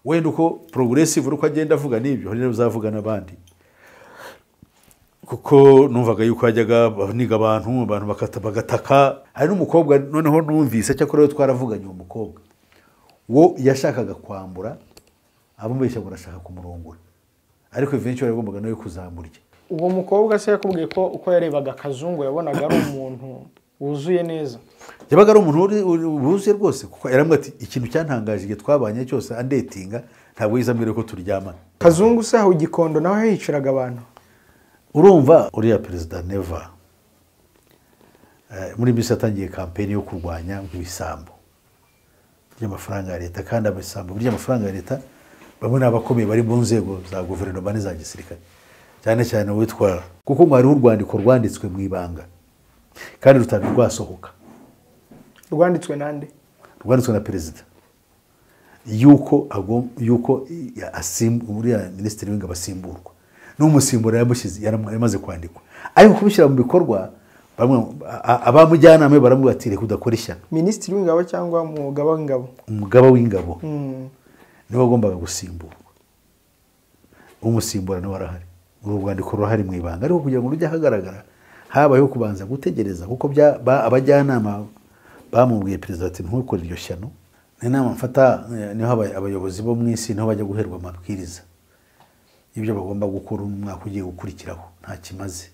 Wenda uko progressive uko agenda avuga n'ibyo hari n'uzavuga n'abandi, kuko numvaga yuko yajyaga baniga abantu bagataka. Hari n'umukobwa noneho numvise, cyakora twaravuganye, uwo mukobwa wo yashakaga kwambura abamubeshya ngo arashaka kumurongora, ariko eventually yagombaga nawe kuzamurya. Uwo mukobwa se yakubwiye ko uko yarebaga Kazungu yabonaga ari umuntu wuzuye neza? Yabaga ari umuntu wuzuye rwose, kuko yarambwira ati ikintu cyantangaje igihe twabanye cyose andetinga ntabwo yize ambwira ko turyamana. Kazungu se aho Gikondo nawe yiciraga abantu? Urumva uriya perezida Neva muri minsi yatangiye kampeni yo kurwanya ibisambo by'amafaranga ya leta, kandi abisambo by'amafaranga ya leta bamwe n'abakomeye bari mu nzego za guverinoma n'iza gisirikare, cyane cyane witwara, kuko ngo hariho urwandiko rwanditswe mu ibanga kandi rutari rwasohoka. Rwanditswe nande? Rwanditswe na perezida yuko yuko uriya minisitiri w'ingabo asimburwa, n'umusimbura yamushyize yamaze kwandikwa, ariko kubishyira mu bikorwa abamujyanama baramubwira ati reka udakora ishyano. Minisitiri w'ingabo cyangwa umugaba w'ingabo? Umugaba w'ingabo niwe wagombaga gusimburwa, umusimbura nawe arahari. Uru rwandiko rurahari mu ibanga, ariko kugira ngo rujye ahagaragara habayeho kubanza gutegereza, kuko abajyanama bamubwiye perezida ati ntukore iryo shyano. Inama mfata niho abayobozi bo mu isi niho bajya guherwa amabwiriza ibyo bagomba gukora umwaka ugiye gukurikiraho, nta kimaze.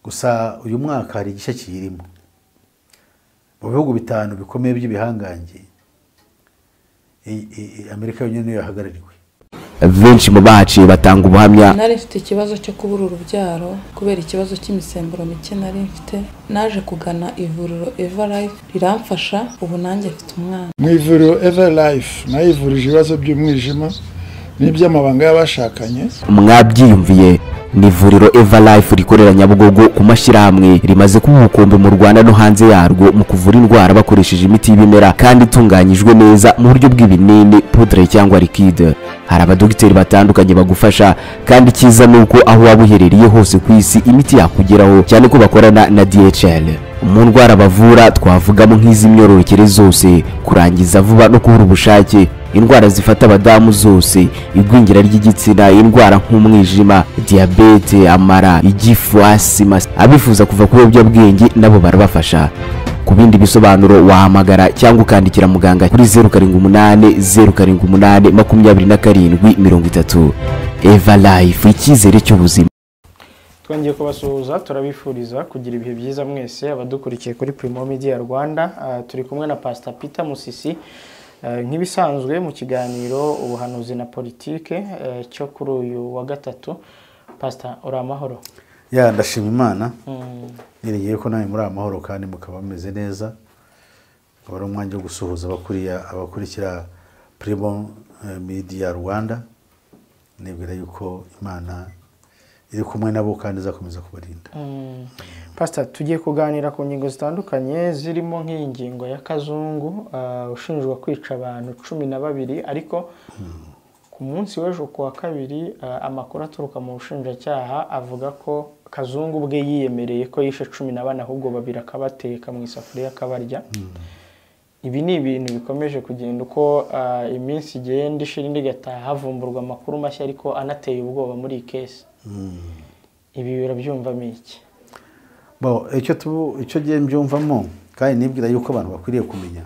Gusa uyu mwaka hari igishya kiyirimo. Mu bihugu bitanu bikomeye by'ibihangange, Amerika yonyine niyo yahagarariwe. Benshi mu bahaciye batanga ubuhamya. Nari mfite ikibazo cyo kubura urubyaro kubera ikibazo cy'imisemburo mike nari mfite, naje kugana ivuriro Eva Life riramfasha, ubu nanjye mfite umwana. Mu ivuriro Eva Life nayivurije ibibazo by'umwijima n'iby'amabanga y'abashakanye. Mwabyiyumviye, ni ivuriro Eva Life rikorera Nyabugogo ku mashyirahamwe, rimaze kuba ubukombe mu Rwanda no hanze yarwo mu kuvura indwara bakoresheje imiti y'ibimera kandi itunganyijwe neza mu buryo bw'ibinini, poudre cyangwa liquide. Hari abadogiteri batandukanye bagufasha, kandi icyiza ni uko aho waba uherereye hose ku isi imiti yakugeraho, cyane ko bakorana na DHL. Mu ndwara bavura twavugamo nk'iz'imyororokere zose, kurangiza vuba no kubura ubushake, indwara zifata abadamu zose, igwingira ry'igitsina, indwara nk'umwijima, diyabete, amara, igifu, asima. Abifuza kuva ku biyobyabwenge nabo barabafasha. Ku bindi bisobanuro wahamagara cyangwa ukandikira muganga kuri 078 078 27 30. Eva Life, icyizere cy'ubuzima. Twongeye kubasuhuza, turabifuriza kugira ibihe byiza mwese abadukurikiye kuri Primo Media Rwanda. Turi kumwe na Pastor Peter Musisi nk'ibisanzwe mu kiganiro ubuhanuzi na politike cyo kuri uyu wa gatatu. Pastor, uri amahoro? Ya, ndashima Imana. Niringiye ko nawe muri amahoro kandi mukaba mumeze neza. Akaba ari umwanya wo gusuhuza abakurikira Primo Media Rwanda. Nibwira yuko Imana iri kumwe nabo kandi izakomeza kubarinda. Pastor, tugiye kuganira ku ngingo zitandukanye zirimo nk'iyi ngingo ya Kazungu ushinjwa kwica abantu 12, ariko ku munsi w'ejo ku wa kabiri amakuru aturuka mu bushinjacyaha avuga ko Kazungu ubwe yiyemereye ko yishe 14, ahubwo babiri akabateka mu isafuriya akabarya. Ibi ni ibintu bikomeje kugenda uko iminsi igenda ishira indi igataha, havumburwa amakuru mashya ariko anateye ubwoba muri iyi kesi. Ibi birabyumvamo iki? Icyo gihe mbyumvamo, kandi nibwira yuko abantu bakwiriye kumenya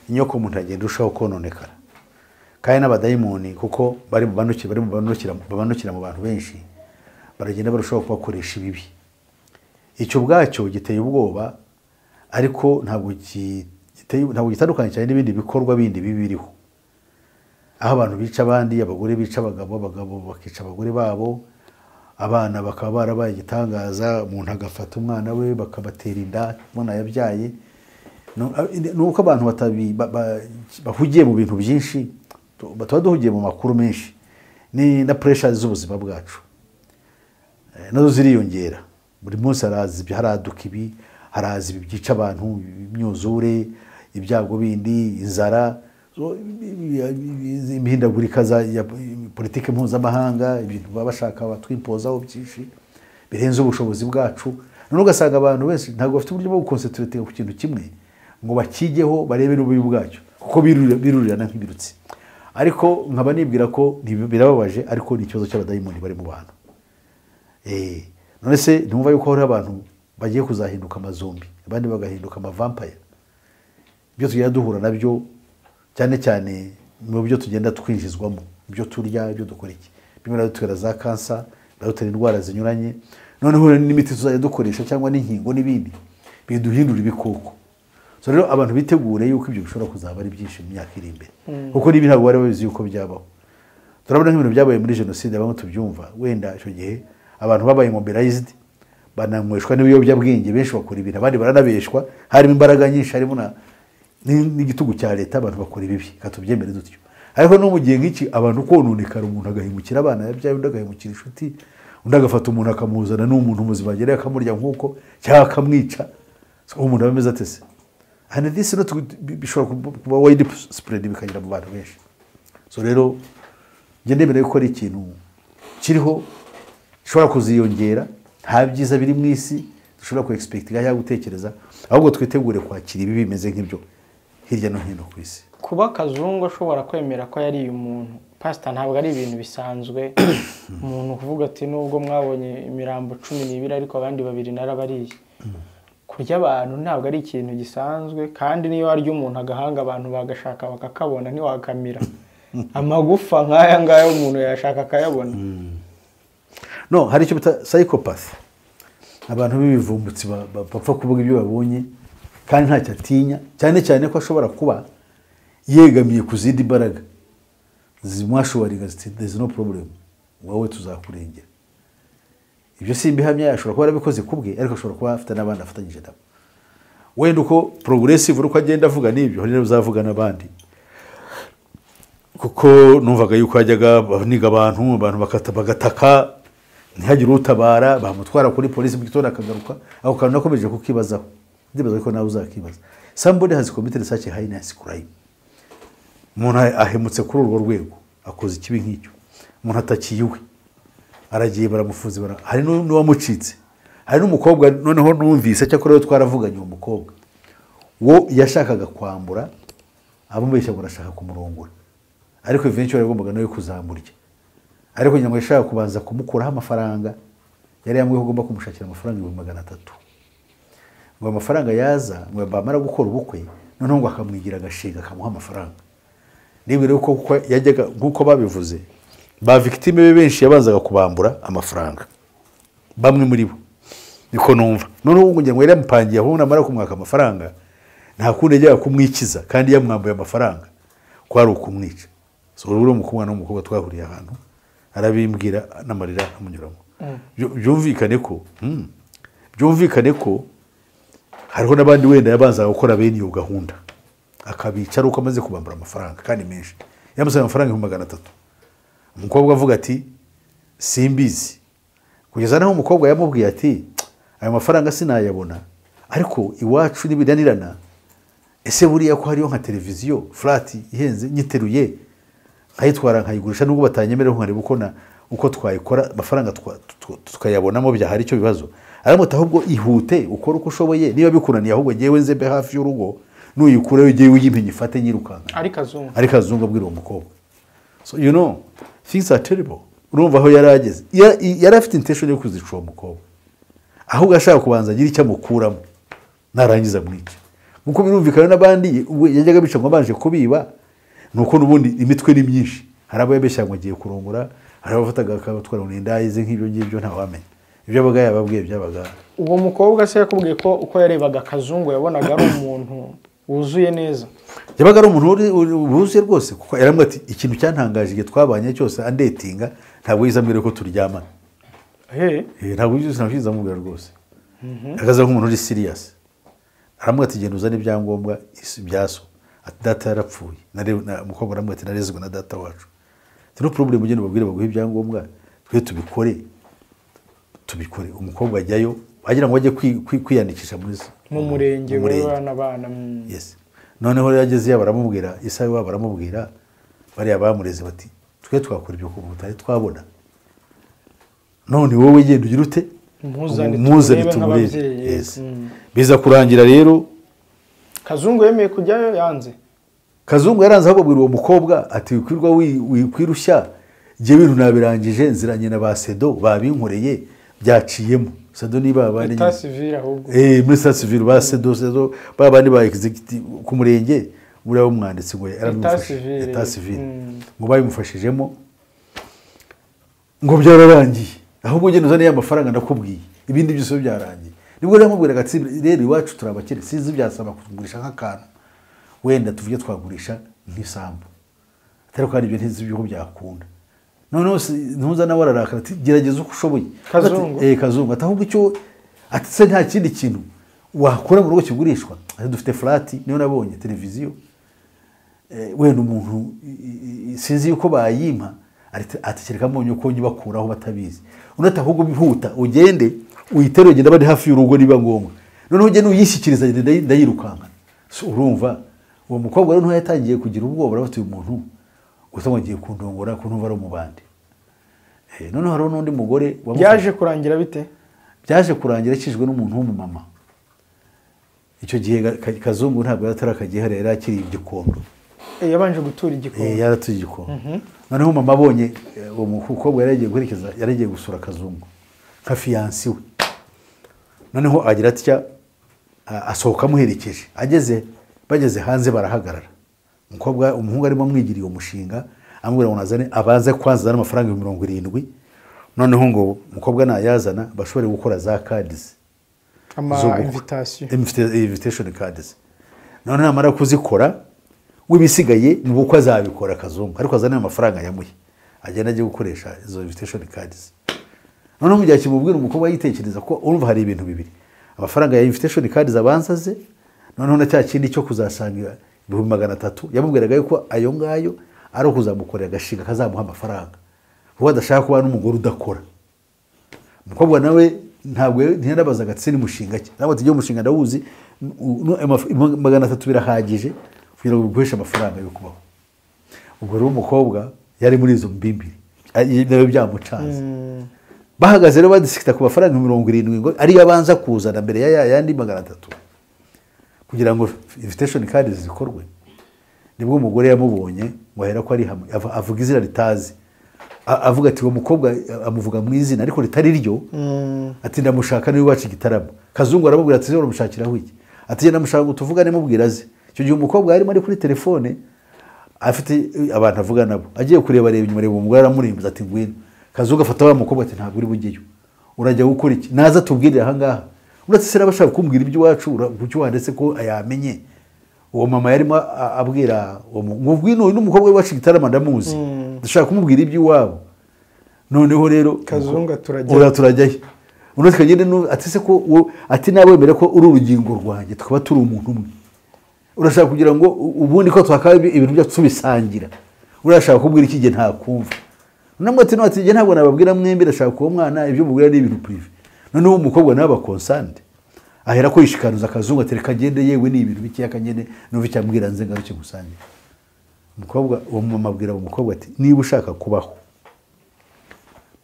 inyoko umuntu agenda urushaho kononekara, kandi n'abadayimoni kuko bari bamanukira mu bantu benshi, baragenda barushaho kubakoresha ibibi. Icyo ubwacyo giteye ubwoba, ariko ntabwo gitandukanye cyane n'ibindi bikorwa bindi bibiriho, aho abantu bica abandi, abagore bica abagabo, abagabo bakica abagore babo, abana bakaba barabaye igitangaza, umuntu agafata umwana we bakabatera inda umwana yabyaye. Nuko abantu bahugiye mu bintu byinshi, tuba duhugiye mu makuru menshi ni na pressure z'ubuzima bwacu nazo ziriyongera buri munsi. Haraduka ibi, haraza ibi byica abantu, imyuzure, ibyago bindi, inzara, imihindagurika ya politiki mpuzamahanga, ibintu baba bashaka batwimpozaho byinshi birenze ubushobozi bwacu. None ugasanga abantu benshi ntabwo bafite uburyo bwo gukoncentrate ku kintu kimwe ngo bakigeho barebe n'ububi bwacyo, kuko birurirana nk'ibirutsi. Ariko nkaba nibwira ko birababaje, ariko ni ikibazo cy'abadayimoni bari mu bantu. None se ntumva yuko hari abantu bagiye kuzahinduka amazombi, abandi bagahinduka amavampire? Ibyo tugenda duhura nabyo cyane cyane mu byo tugenda twinjizwamo, ibyo turya, ibyo dukora iki, bimwe biradutera za kansa, biradutera indwara zinyuranye. Noneho n'imiti tuzajya dukoresha cyangwa n'inkingo n'ibindi biduhindura ibikoko. So rero abantu bitegure yuko ibyo bishobora kuzaba ari byinshi mu myaka iri imbere, kuko n'ibi ntabwo bari babizi yuko byabaho. Turabona nk'ibintu byabaye muri jenoside, bamwe tubyumva wenda icyo gihe abantu babaye mobilized, bananyweshwa n'ibiyobyabwenge, benshi bakora ibintu, abandi baranabeshwa, harimo imbaraga nyinshi, harimo n'igitugu cya leta, abantu bakora ibibi, reka tubyemere dutyo. Ariko no mu gihe nk'iki abantu kononekara, umuntu agahemukira abana yabyaye, undi agahemukira inshuti, undi agafata umuntu akamuzana n'umuntu muzima agereye akamurya nk'uko, cyangwa akamwica. So, umuntu aba ameze ate se? And this not bishobora kuba wide spread bikagera mu bantu benshi. So rero njye ndemera yuko ari ikintu kiriho gishobora kuziyongera, nta byiza biri mu isi dushobora ku expectinga cyangwa gutekereza, ahubwo twitegure kwakira ibi bimeze nk'ibyo hirya no hino ku isi. Kuba Kazungu ashobora kwemera ko yariye umuntu, Pastor, ntabwo ari ibintu bisanzwe. Umuntu kuvuga ati nubwo mwabonye imirambo 12 ariko abandi babiri narabariye. Kurya abantu ntabwo ari ikintu gisanzwe, kandi niyo warya umuntu agahanga abantu bagashaka bakakabona, ntiwakamira. Amagufa nk'aya ngaya umuntu yashaka akayabona. No, hari icyo bita psychopath, abantu b'ibivumbutsi bapfa kuvuga ibyo babonye kandi ntacyo atinya, cyane cyane ko ashobora kuba yegamiye ku zindi mbaraga zimwashoboraga ziti there is no problem, wowe tuzakurengera. Ibyo si imbihamya, ashobora kuba yarabikoze kubwe, ariko ashobora kuba afite n'abandi afatanyije nabo. Wenda uko progressive uko agenda avuga n'ibyo, hari n'uzavuga n'abandi, kuko numvaga yuko yajyaga baniga abantu bagataka ntihagire utabara, bamutwara kuri polisi mu gitondo akagaruka. Ako kantu nakomeje kukibazaho, ndibaza ko nawe uzakibaza. Somebody has committed such a heinous crime, umuntu ahemutse kuri urwo rwego, akoze ikibi nk'icyo, umuntu atakiye iwe, aragiye baramufunze, hari n'uwamucitse. Hari n'umukobwa noneho numvise, cyakora rero twaravuganye, uwo mukobwa wo yashakaga kwambura abamubeshya ngo arashaka kumurongora, ariko eventually yagombaga nawe kuzamurya, ariko nyuma yashaka kubanza kumukuraho amafaranga, yari yambwiye ko agomba kumushakira amafaranga 300,000, ngo amafaranga yaza ngo bamara gukora ubukwe, noneho ngo akamwigira agashinga akamuha amafaranga. Niba rero kuko yajyaga nk'uko babivuze, ba victime be benshi yabanzaga kubambura amafaranga, bamwe muri bo niko numva. Noneho ngo ngira ngo yari yamupangiye aho namara kumwaka amafaranga nta kundi yajyaga kumwikiza, kandi yamwambuye amafaranga ko ari ukumwica. So rero umukobwa n'umukobwa twahuriye ahantu arabimbwira n'amarira amunyuramo. Byumvikane ko hariho n'abandi wenda yabanzaga gukora bene iyo gahunda, akabica ari uko amaze kubambura amafaranga kandi menshi. Yamusabye amafaranga 300,000, umukobwa avuga ati simbizi, kugeza naho umukobwa yamubwiye ati ayo mafaranga sinayabona, ariko iwacu nibidanirana, ese buriya ko hariyo nka televiziyo flat ihenze nyiteruye nkayitwara nkayigurisha, nubwo batanyemerera nkareba uko twayikora amafaranga tukayabonamo byahari icyo bibazo. Aramutse ahubwo ihute ukore uko ushoboye, niba bikunaniye ahubwo ngewe nze mbe hafi y'urugo, nuyikureyo ugiye uyimenya ifate nyirukanka. Ari Kazungu abwira uwo mukobwa. So you know things are terrible. Urumva aho yari ageze, yari afite intention yo kuzica uwo mukobwa, ahubwo ashaka kubanza agira icyo amukuramo narangiza amwice. Nkuko birumvikana n'abandi yajyaga bica ngo abanje kubiba, nuko n'ubundi imitwe ni myinshi, hari abo yabeshya ngo agiye kurongora, hari abafataga akabatwara ngo indayi ze nk'ibyo ngibyo ntawamenya ibyo abaga yababwiye byabaga. Uwo mukobwa se yakubwiye ko uko yarebaga Kazungu yabonaga ari umuntu wuzuye neza? Yabaga ari umuntu wuzuye rwose, kuko yarambwiye ati ikintu cyantangaje igihe twabanye cyose andetinga ntabwo yize ambwira ko turyamana. Ntabwo yize amubwira rwose. Akaza nk'umuntu uri serious. Aramubwira ati genda uzane ibyangombwa bya so. Ati data yarapfuye. Umukobwa aramubwira ati narezwe na data wacu. Ati no problem, ugende ubabwire baguhe ibyangombwa twe tubikore. Umukobwa ajyayo agira ngo ajye kwiyandikisha muri mu murenge w'abana. Yes. Noneho rero ageze ya baramubwira, isaha iwabo baramubwira, bariya bamureze bati twe twakora ibyo kuva tutari twabona, none wowe genda ugira ute muzane tumurebe. Yes. Biza kurangira rero Kazungu yemeye kujyayo yanze. Kazungu yaranze ahubwo uwo mukobwa ati wikwirwa wikwirushya je bintu nabirangije nziranye na ba Sedo babinkoreye byaciyemo. Sedo niba abandi Etat civil ahubwo muri etat civil ba Sedo babandi ba executive ku murenge muri abo mwanditsi ngo yaramufashe etat civil ngo bayimufashijemo ngo byararangiye ahubwo ugenda uzane amafaranga ndakubwiye ibindi byose byarangiye. Nibwo rero mubwiraga ati rero iwacu turabakire sinzi byasaba kugurisha nk'akantu wenda tuvuge twagurisha nk'isambu atari ko ibyo ntizi ibyo byakunda. Noneho ntuza nawe ararakara ati gerageza uko ushoboye. Kazungu Kazungu ati ahubwo icyo ati se nta kindi kintu wakora mu rugo kigurishwa, ati dufite flat niyo nabonye televiziyo wenda umuntu sinzi yuko bayimpa atekereka mbonye uko nyibakuraho batabizi. Undi ati ahubwo bihuta ugende uyitere ugenda bari hafi y'urugo niba ngombwa noneho ugende uyishyikiriza ndayirukanka. So urumva uwo mukobwa rero yatangiye kugira ubwoba bafite uyu muntu usanga agiye kundongora kuntumva ari umubandi. Noneho hari n'undi mugore byaje kurangira bite? Byaje kurangira akijwe n'umuntu w'umumama. Icyo gihe Kazungu ntabwo yatarakagihari yari akiri igikondo. Yabanje gutura igikondo. Yaratuye igikondo. Noneho mama abonye uwo mukobwa yaragiye guherekeza yaragiye gusura Kazungu nka fiancé we. Noneho agira atya asohoka amuherekeje ageze bageze hanze barahagarara. Umukobwa umuhungu arimo amwigiriye umushinga amubwira ngo nazane abanze kwanza amafaranga 70 noneho ngo umukobwa nayazana bashobore gukora za cards ama invitation invitation cards. Noneho namara kuzikora wibisigaye ni uko azabikora Kazungu ariko azane amafaranga yamuhe agenda agiye gukoresha izo invitation cards. Noneho mu gihe kimubwira umukobwa yitekereza ko urumva hari ibintu bibiri amafaranga ya invitation cards abanza ze noneho na cya kindi cyo kuzasanga 300,000 yamubwiraga yuko ayo ngayo ari ukuzamukorera agashinga kazamuha amafaranga kuko adashaka kuba n'umugore udakora. Umukobwa nawe ntabwo ntiyarabazaga ati ni mushinga ki ntabwo ati umushinga ndawuzi 300 birahagije kugira ngo biguheshe amafaranga yo kubaho. Ubwo rero umukobwa yari muri izo mbimbiri nawe byamucanze. Bahagaze rero badisikita ku mafaranga 70 ngo ari yabanza kuzana mbere ya yandi 300 kugira ngo invitation cards zikorwe. Nibwo umugore yamubonye ngo ahera ko ari avuga izina ritazi avuga ati uwo mukobwa amuvuga mu izina ariko ritari ryo ati ndamushaka niwe wacu igitaramo. Kazungu aramubwira ati uramushakiraho iki? Ati ndamushaka ngo tuvugane mubwira aze. Icyo gihe umukobwa yarimo ari kuri telefone afite abantu avuga nabo agiye kureba reba inyuma reba umugore aramurimbuza ati ngwino. Kazungu afata wa mukobwa ati ntabwo uri bugeyo urajya gukora iki naza tubwirire aha ngaha. Uretse se abashaka kumbwira ibyo iwacu kuki wandetse ko ayamenye. Uwo mama yarimo abwira uwo ngwino n'umukobwa wacu igitaramo ndamuzi ndashaka kumubwira ibyo iwabo. Noneho rero Kazungu turajya turajyayo uno tukagende ati se ko ati nawe ko uri urugingo rwanjye tukaba turi umuntu umwe urashaka kugira ngo ubundi ko twakaye ibintu byacu tubisangira urashaka kubwira iki gihe ntakumva. Namwe ati no ati gihe ntabwo nababwira mwembi ndashaka kuwo mwana ibyo mubwira ni ibintu privé. Noneho umukobwa nawe abakonsante ahera ko yishikanuza Kazungu atereka agende yewe ni ibintu bike yakagende numva icyambwira nze ngaruke gusangira. Umukobwa uwo mama abwira umukobwa ati niba ushaka kubaho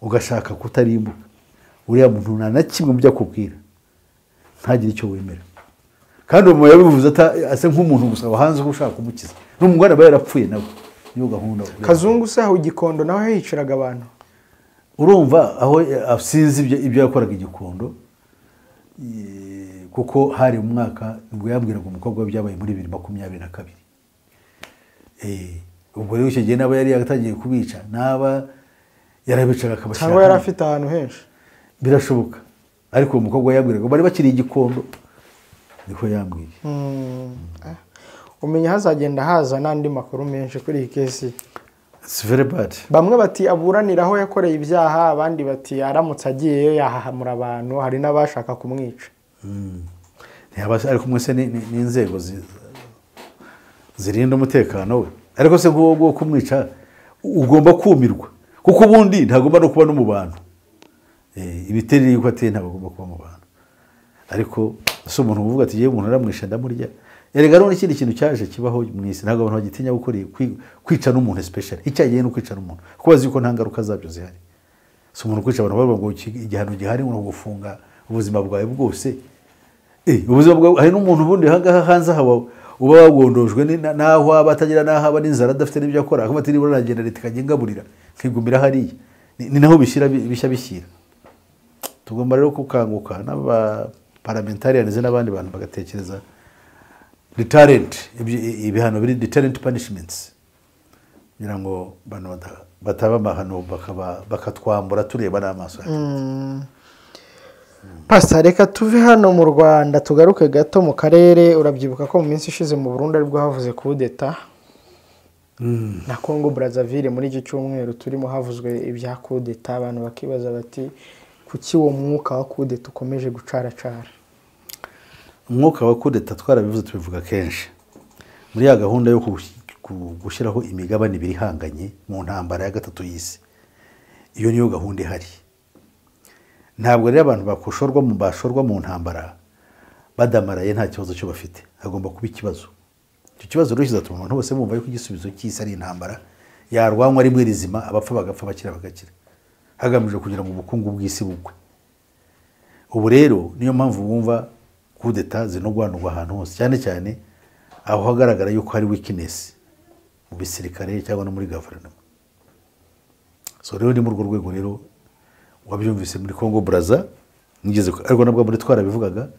ugashaka kutarimbuka uriya muntu nta na kimwe mujya kubwira ntagire icyo wemera. Kandi uwo yabivuze asa nk'umuntu gusa wahanze ushaka kumukiza n'umugore aba yarapfuye nawe niyo gahunda. Kazungu se aho igikondo nawe yiciraga abantu urumva aho sinzi ibyo yakoraga igikondo kuko hari umwaka nibwo yambwiraga umukobwa byabaye muri 2022. Ubwo rero icyo gihe naba yari yatangiye kubica naba yarabicaga akabashyira cyangwa yari afite ahantu henshi birashoboka ariko uwo mukobwa yambwiraga bari bakiri igikondo niko yambwiye. Umenya hazagenda haza n'andi makuru menshi kuri iyi kesi. It's very bad. Bamwe bati aburanira aho yakoreye ibyaha abandi bati aramutse agiyeyo yahahamura abantu hari n'abashaka kumwica. Ariko mwese ni inzego zirinda umutekano we ariko se nk'uwo kumwica ugomba kumirwa kuko ubundi ntagomba no kuba no mu bantu. Ibiteri yuko ateye ntabwo agomba kuba mu bantu ariko si umuntu uvuga ati yewe umuntu aramwisha ndamurya. Erega rero n'ikindi kintu cyaje kibaho mu isi ntabwo abantu bagitinya gukora kwica n'umuntu especially icyagiye no kwica n'umuntu kuko bazi yuko nta ngaruka zabyo zihari. Si umuntu kwica abantu bavuga ngo igihano gihari ngo gufunga ubuzima bwawe bwose. Ubuzima bwawe hari n'umuntu ubundi hangaha hanze haba uba wagondojwe n'aho aba atagira n'aho aba n'inzara adafite n'ibyo akora, akavuga ati nibura nagenda leta ikajya ingaburira nkigumira hariya. Ni naho bishyira bishya bishyira. Tugomba rero gukanguka n'abaparlamentarians n'abandi bantu bagatekereza deterrent, ibihano biri deterrent punishments, kugira ngo abantu bataba amahano bakatwambura tureba n'amaso yacu. Pastor, reka tuve hano mu Rwanda tugaruke gato mu karere. Urabyibuka ko mu minsi ishize mu Burundi aribwo havuze kudeta na Congo Brazzaville. Muri iki cyumweru turimo havuzwe ibya kudeta, abantu bakibaza bati kuki uwo mwuka wa kudeta ukomeje gucaracara? Umwuka wa kudeta twarabivuze, tubivuga kenshi muri ya gahunda yo gushyiraho imigabane ibiri ihanganye mu ntambara ya gatatu y'isi. Iyo niyo gahunda ihari. Ntabwo rero abantu bashorwa mu ntambara badamaraye, nta kibazo cyo bafite. Hagomba kuba ikibazo. Icyo kibazo rero kizatuma abantu bose bumva yuko igisubizo cy'isi ari intambara yarwanywa rimwe rizima, abapfa bagapfa, abakira bagakira, hagamijwe kugira ngo ubukungu bw'isi bugwe. Ubu rero niyo mpamvu bumva kudeta zinogwanurwa ahantu hose, cyane cyane aho hagaragara yuko hari weakness mu bisirikare cyangwa no muri guverinoma. So rero ni muri urwo rwego rero wabyumvise muri Congo Brazza, nigeze ariko nabwo muri twarabivugaga,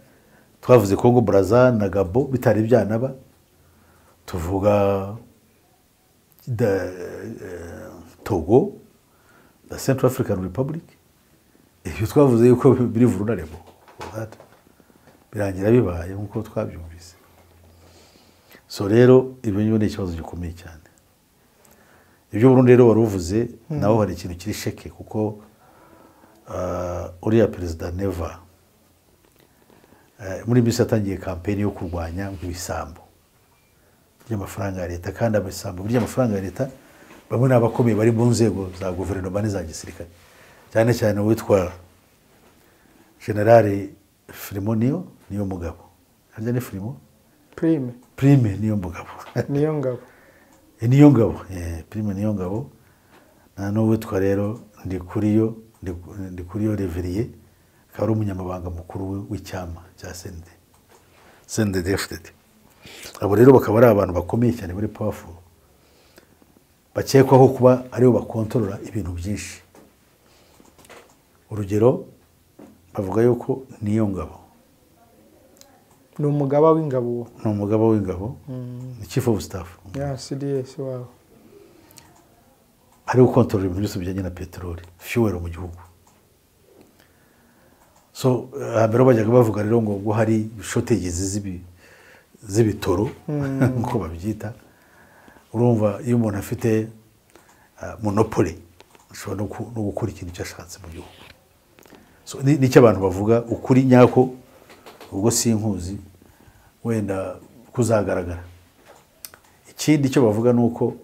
twavuze Congo Brazza na Gabo bitari byanaba, tuvuga Togo, the Central African Republic. Ibyo twavuze yuko biri vulnerable, birangira bibaye nkuko twabyumvise. So rero ibyo ni ikibazo gikomeye cyane. Ibyo Burundi rero waruvuze, naho hari ikintu kiri sheke, kuko uriya perezida Neva muri minsi yatangiye kampeni yo kurwanya ibisambo by'amafaranga ya leta, kandi abisambo by'amafaranga ya leta bamwe n'abakomeye bari mu nzego za guverinoma n'iza gisirikare, cyane cyane uwitwa General Firimo niyo mugabo. Harya ni Firimo? Prime niyo mugabo. Niyo ngabo. Niyo ngabo. Prime niyo ngabo. Na n'uwitwa rero Ndikuriyo Reveriye, akaba ari umunyamabanga mukuru w'icyama cya CNDD-FDD. Abo rero bakaba ari abantu bakomeye cyane muri powerful, bakekwaho kuba aribo bakontorora ibintu byinshi. Urugero bavuga yuko niyo ngabo ni umugaba w'ingabo, ni umugaba w'ingabo, ni chief of staff ya CDS wabo, ari gukontorora ibintu byose bijyanye na peteroli, fuel mu gihugu. So hambere bajyaga bavuga rero ngo hari shortages z'ibitoro nkuko babyita. Urumva iyo umuntu afite monopoly ashobora no gukora ikintu cyo ashatse mu gihugu. So nicyo abantu bavuga ukuri nyako, ubwo sinkuzi wenda kuzagaragara. Ikindi cyo bavuga nuko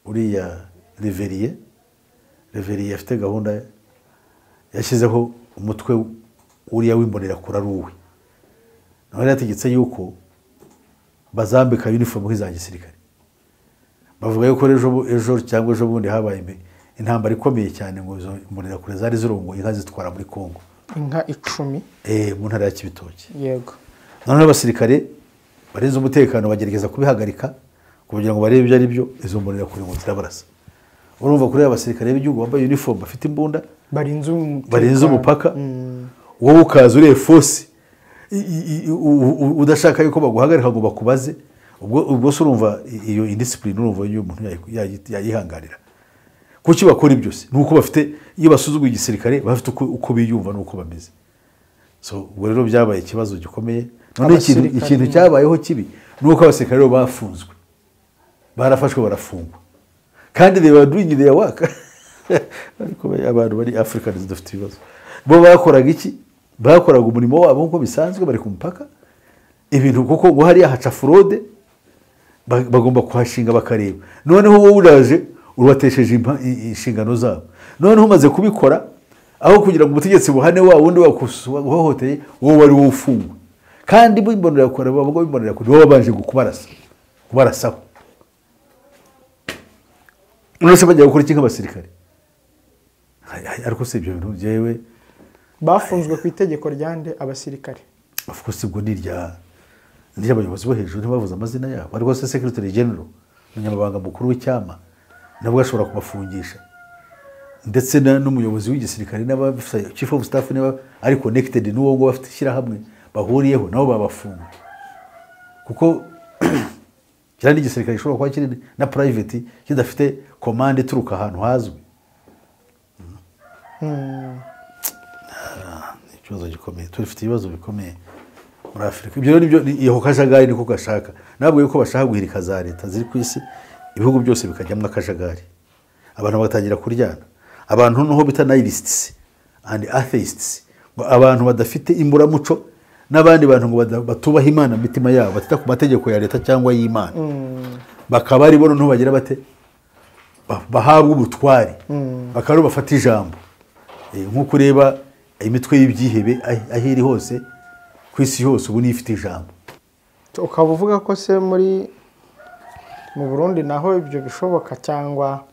uriya Reveriye afite gahunda yashyizeho umutwe uriya w'imbonera kuri aruwe. Nawe yategetse yuko bazambika uniform nk'iza gisirikare. Bavuga yuko ejo cyangwa ejo bundi habaye intambara ikomeye cyane, ngo izo imbonera kure zari zirongoye inka zitwara muri Kongo, inka 10 mu ntara ya Kibitoki. Yego. Noneho abasirikare barinze umutekano bagerageza kubihagarika kugira ngo barebe ibyo ari byo, izo mbonera kure ngo zirabarasa. Urumva kuri abasirikare b'igihugu bambaye uniform bafite imbunda barinze umupaka, wowe ukaza uriye force udashaka yuko baguhagarika ngo bakubaze, ubwo se urumva iyo indiscipline, urumva iyo umuntu yayihanganira. Kuki bakora ibyo se? Nuko bafite, iyo basuzuguye igisirikare bafite uko biyumva nuko bameze. So ubwo rero byabaye ikibazo gikomeye. None ikintu cyabayeho kibi nuko abasirikare bafunzwe, barafashwe barafungwa, kandi they were doing their work. Ariko abantu bari Africans dufite ibibazo. Bo bakoraga iki? Bakoraga umurimo wabo nkuko bisanzwe, bari ku mupaka ibintu, kuko ngo hariya haca fraude, bagomba kuhashinga bakareba. Noneho wowe uraje urubatesheje inshingano zabo. Noneho umaze kubikora, aho kugira ngo ubutegetsi buhane wa wundi wakuhohoteye, wowe wari wowe ufungwa. Kandi bimbonera kure, bavuga bimbonera kure, wowe babanje kubarasaho. Uretse bajya gukora iki nk'abasirikare? Ariko si ibyo bintu byewe bafunzwe ku itegeko ryande abasirikare. Of course ubwo ni Ndi abayobozi bo hejuru ntibavuze amazina yabo, ariko se Secretary General, umunyamabanga mukuru w'icyama, nabwo ashobora kubafungisha, ndetse n'umuyobozi w'igisirikare n'aba chief of staff niba ari connected n'uwo ngo bafite ishyirahamwe bahuriyeho, nabo babafunga, kuko kiriya n'igisirikare gishobora kuba kiri na private kidafite commande ituruka ahantu hazwi. Ni ikibazo gikomeye, turifite ibibazo bikomeye muri Afurika. Ibyo rero nibyo iyo kajagari niko gashaka, ntabwo yuko bashaka guhirika za leta ziri ku isi, ibihugu byose bikajyamo akajagari, abantu bagatangira kuryana, abantu noneho bita nihilists and atheists, ngo abantu badafite imburamuco n'abandi bantu ngo batubaha Imana mu mitima yabo, batita ku mategeko ya leta cyangwa y'Imana, bakaba ari bo noneho bagira bate bahabwa ubutware, bakaba aribo bafata ijambo. Nk'uko ureba imitwe y'ibyihebe aho iri hose ku isi hose ubu niyo ifite ijambo. Ukaba uvuga ko se muri mu Burundi naho ibyo bishoboka cyangwa?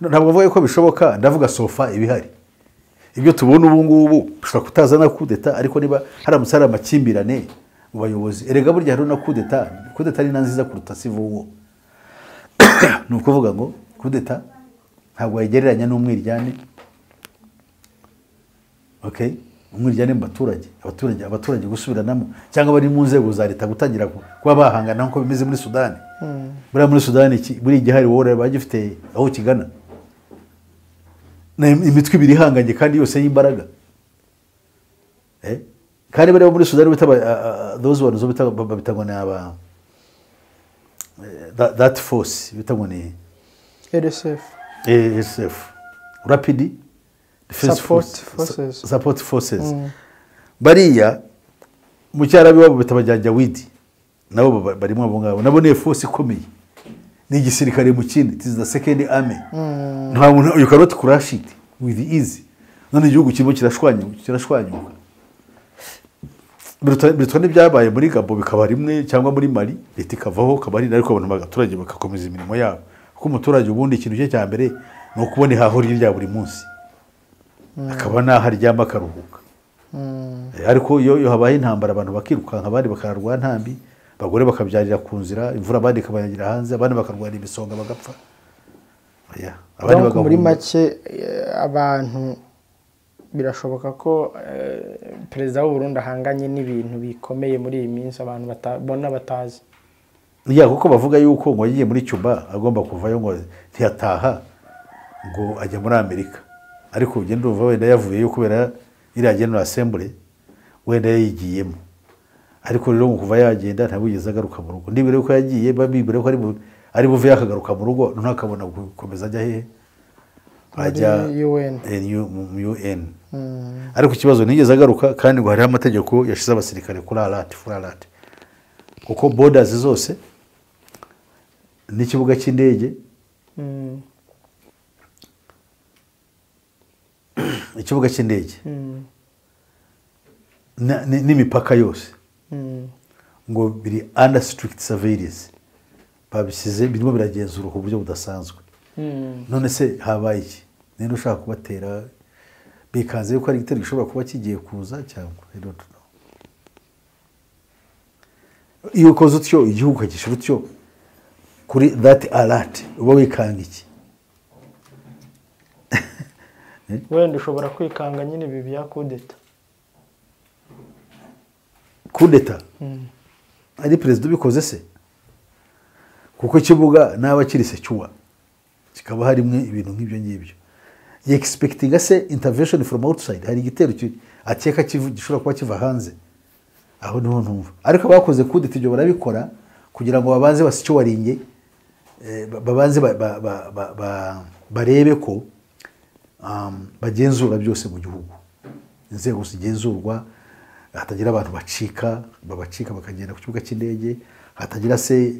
No, ntabwo mvuga ko bishoboka, ndavuga so far ibihari. Ibyo tubona ubu ngubu bishobora kutazana kudeta, ariko niba haramutse hari amakimbirane mu bayobozi, erega burya hari na kudeta, kudeta ni na nziza kuruta civil war. Ni ukuvuga ngo kudeta ntabwo wayigereranya n'umwiryane. Okay? Umwiryane mu baturage, abaturage gusubiranamo cyangwa bari mu nzego za leta gutangira kuba bahangana nkuko bimeze muri Sudani. Buriya muri Sudani buri gihe hari wowe bagifite aho kigana. Na imitwe ibiri ihanganye kandi yose y'imbaraga. Kandi bari muri Sudani bita those ones bita babita ngo ni aba that force bita ngo ni RSF. ASF. Rapid Defense Support Force. Forces. Support Forces. Bariya mu cyarabi wabo bita abajyanjawidi, nabo barimo abo ngabo, nabo ni force ikomeye, ni igisirikare mu kindi, it is the second army. Nta muntu, you cannot crush it with ease. None igihugu kirimo kirashwanyuka. Birutwa n'ibyabaye muri Gabo bikaba rimwe, cyangwa muri Mali leta ikavaho ikaba ari, ariko abantu b'abaturage bagakomeza imirimo yabo, kuko umuturage ubundi ikintu cye cya mbere ni ukubona ihaho rye rya buri munsi, akaba n'aho aryama akaruhuka. Ariko iyo habaye intambara abantu bakirukanka, abandi bakararwa ntambi, abagore bakabyarira ku nzira, imvura abandi ikabanyagira hanze, abandi bakarwara imisonga bagapfa. Oya, abandi Donc muri bagahunga. make abantu birashoboka ko perezida w'u Burundi ahanganye n'ibintu bikomeye muri iyi minsi abantu batabona batazi. Ya, kuko bavuga yuko ngo yagiye muri Cuba agomba kuvayo ngo ntiyataha ngo ajya muri Amerika, ariko ugenda urumva wenda yavuyeyo kubera iriya General Assembly wenda yayigiyemo, ariko rero ngo kuva yagenda ntabwo yigeze agaruka mu rugo. Nibura ko yagiye babibwira ko ari buve yakagaruka mu rugo, noneho akabona gukomeza ajya hehe, ajya Muri UN. Mu UN. Ariko ikibazo ntigeze agaruka, kandi ngo hariho amategeko yashize abasirikare kuri alert, full alert, kuko borders zose n'ikibuga cy'indege, ikibuga cy'indege n'imipaka yose ngo biri under strict surveillance, babisize birimo biragenzurwa ku buryo budasanzwe. None se habaye iki? Ninde ushaka kubatera? Bikanze yuko hari igitero gishobora kuba kigiye kuza cyangwa I don't know. Iyo ukoze utyo igihugu ukagishyira utyo kuri that alert, uba wikanga iki? Wenda ushobora kwikanga nyine ibi bya kudeta. Kudeta ari perezida ubikoze se, kuko ikibuga naba kiri secure kikaba harimo ibintu nk'ibyo ngibyo, expecting se intervention from outside, hari igitero akeka gishobora kuba kiva hanze, aho niho ntumva. Ariko abakoze kudeta ibyo barabikora kugira ngo babanze basecuringe, babanze barebe ko bagenzura byose mu gihugu, inzego zigenzurwa, hatagira abantu bacika, babacika bakagenda ku kibuga cy'indege, hatagira se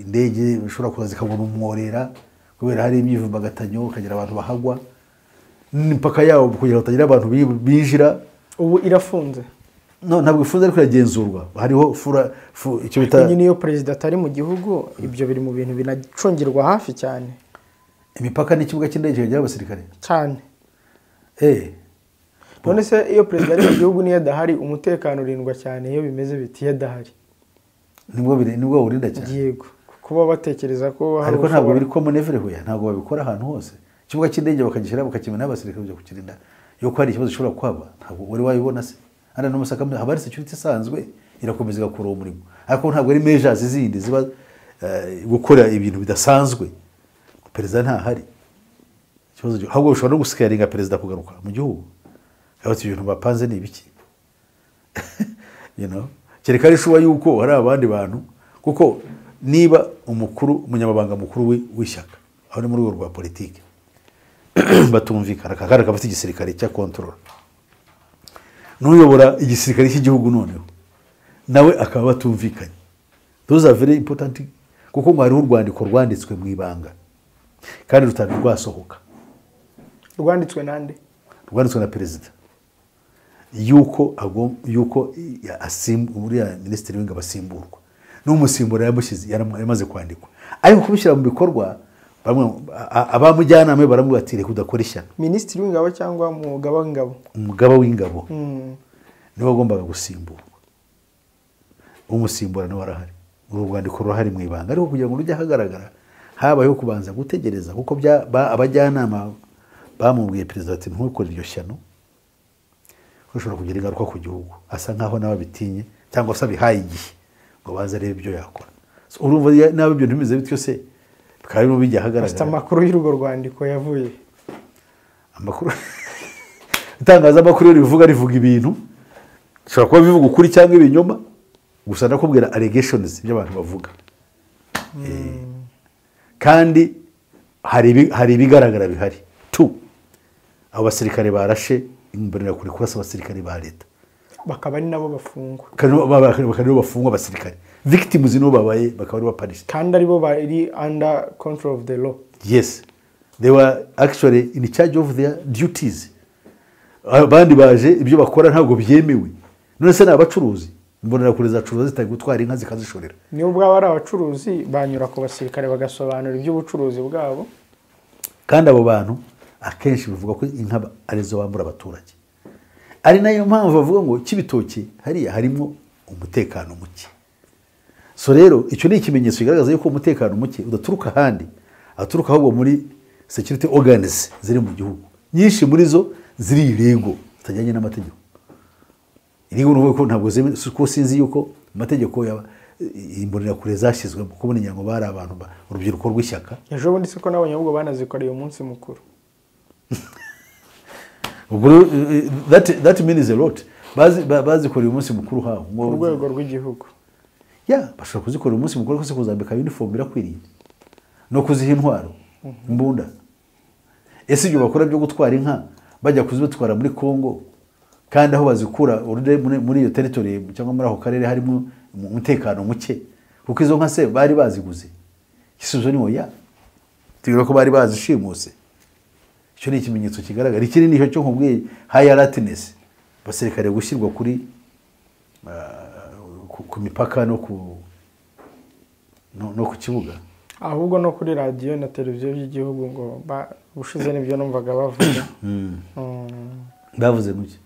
indege bishobora kuza zikabona umworera kubera hari imyivumbagatanyo, hakagira abantu bahagwa n'imipaka yabo kugira ngo hatagira abantu binjira. Ubu irafunze? No, ntabwo ifunze ariko iragenzurwa, hariho icyo bita Nyine iyo perezida atari mu gihugu ibyo biri mu bintu binacungirwa hafi cyane. Imipaka n'ikibuga cy'indege kikagira abasirikare cyane. None se iyo perezida ari mu gihugu niyo adahari umutekano urindwa cyane iyo bimeze biti iyo adahari? Nibwo burinda cyane. Yego, kuba batekereza ko ariko ntabwo biri common everywhere, ntabwo babikora ahantu hose. Ikibuga cy'indege bakagishyira bakakimena abasirikare bajya kukirinda yuko hari ikibazo gishobora kuhaba, ntabwo wari wabibona se. Hano no Musaka haba hari security isanzwe irakomeza igakora uwo murimo, ariko ntabwo ari measures zindi ziba gukora ibintu bidasanzwe. Perezida ntahari, ikibazo ahubwo bishobora no gusigaringa perezida kugaruka mu gihugu, abati ibintu bapanze ni ibiki you know, kereka ari shuwa yuko hari abandi bantu, kuko niba umukuru umunyamabanga mukuru w'ishyaka aho ni mu rwego rwa politiki batumvikana, kakara kabafite igisirikare cya control, n'uyobora igisirikare cy'igihugu noneho nawe akaba batumvikanye. Those are very important, kuko ngo hariho urwandiko rwanditswe mu ibanga kandi rutari rwasohoka. Rwanditswe nande? Rwanditswe na perezida yuko yuko uriya minisitiri w'ingabo asimburwa, n'umusimbura yamushyize yamaze kwandikwa, ariko kubishyira mu bikorwa bamwe abamujyanama baramubwira ati reka udakora ishyano. Minisitiri w'ingabo cyangwa umugaba w'ingabo? Umugaba w'ingabo niwe wagombaga gusimburwa, umusimbura nawe arahari, uru rwandiko rurahari mu ibanga, ariko kugira ngo rujye ahagaragara habayeho kubanza gutegereza, kuko abajyanama bamubwiye perezida ati ntukore iryo shyano ushobora kugira ingaruka ku gihugu, asa nkaho nawe abitinye cyangwa se abihaye igihe ngo baze arebe ibyo yakora. Urumva nawe ibyo ntimeze bityo se bikaba birimo bijya ahagaragara. Afite amakuru y'urwo rwandiko yavuye amakuru itangazamakuru rivuga rivuga ibintu bishobora kuba bivuga ukuri cyangwa ibinyoma, gusa ndakubwira allegations ibyo abantu bavuga. Kandi hari ibigaragara bihari. Abo basirikare barashe imbonerakure kuri kurasa abasirikare ba leta, bakaba ari nabo bafungwa, bakaba ari bafungwa abasirikare, victims nibo babaye, bakaba ari bapanished, kandi aribo bari under control of the law. Yes, they were actually in charge of their duties. Abandi baje ibyo bakora ntabwo byemewe. None se n'abacuruzi imbonerakure zacuruza zitari gutwara inka zikazishorera, niyo ubwabo ari abacuruzi banyura ku basirikare bagasobanura iby'ubucuruzi bwabo. Kandi abo bantu akenshi bivuga ko inka arizo bambura abaturage, ari nayo mpamvu bavuga ngo Kibitoki hariya harimo umutekano muke. So rero icyo ni ikimenyetso kigaragaza yuko umutekano muke udaturuka ahandi, aturuka ahubwo muri security organs ziri mu gihugu, nyinshi muri zo ziri irego zitajyanye n'amategeko. Irego ni uko ntabwo ko sinzi yuko amategeko ya imbonerakure zashyizwemo, kuko ngira ngo bari abantu urubyiruko rw'ishyaka. Ejo bundi siko n'abanyabwo banazikoreye umunsi mukuru. That means a lot. Bazikoreye umunsi mukuru hawo ku rwego rw'igihugu. Yeah, bashobora kuzikorera umunsi mukuru kuko kuzambika uniform birakwiriye no kuziha intwaro imbunda. Ese ibyo bakora byo gutwara inka bajya kuzitwara muri Kongo, kandi aho bazikura muri iyo territory cyangwa muri aho karere harimo umutekano muke, kuko izo nka se bari baziguze? Igisubizo ni oya, tubwira ko bari bazishimuse. Icyo ni ikimenyetso kigaragara. Ikindi nicyo cyo nkubwiye high alertness, abasirikare gushyirwa kuri ku mipaka no ku kibuga, ahubwo no kuri radiyo na televiziyo by'igihugu ngo ubushize nibyo numvaga bavuga. Bavuze muke,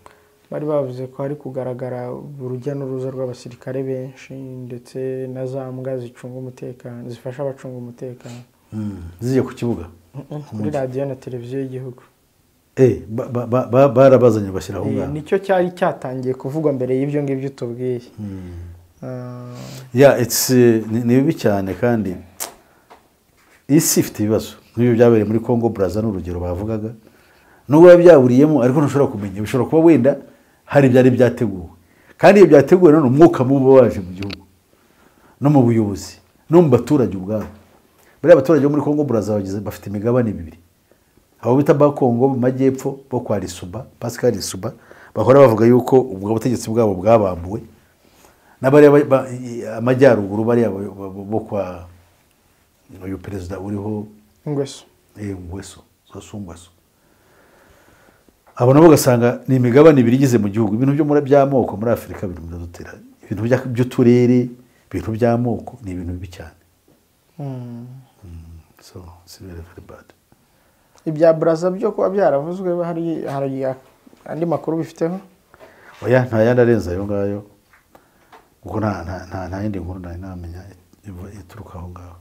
bari bavuze ko hari kugaragara urujya n'uruza rw'abasirikare benshi ndetse na za mbwa zicunga umutekano, zifasha abacunga umutekano zijya ku kibuga kuri radiyo na televiziyo y'igihugu. Barabazanye bashyira aho ngaho. Nicyo cyari cyatangiye kuvugwa mbere y'ibyo ngibyo tubwiye. Yeah, it's ni bibi cyane, kandi isi ifite ibibazo nk'ibyo byabereye muri Congo Brazza n'urugero bavugaga, nubwo byaburiyemo ariko ntushobora kumenya, bishobora kuba wenda hari byari byateguwe, kandi iyo byateguwe none umwuka mubi waje mu gihugu no mu buyobozi no mu baturage ubwabo. Bariya abaturage bo muri Congo Brazza bafite imigabane ibiri, abo bita ba Congo mu majyepfo bo kwa Lisuba, Pascal Lisuba, bahora bavuga yuko ubwo butegetsi bwabo bwabambuwe, n'abari amajyaruguru bariya bo kwa uyu perezida uriho Ngweso, Ngweso, Sassou Nguesso. Abo nabo ugasanga ni imigabane ibiri igize mu gihugu. Ibintu byo muri by'amoko muri Afurika biri biradutera, ibintu by'uturere, ibintu by'amoko ni ibintu bibi cyane. So it's very very bad. Ibya Brazza byo kuba byaravuzwe hari andi makuru bifiteho? Oya, nta yandi arenze ayo ngayo. Kuko nta yindi nkuru nari namenya ituruka aho ngaho.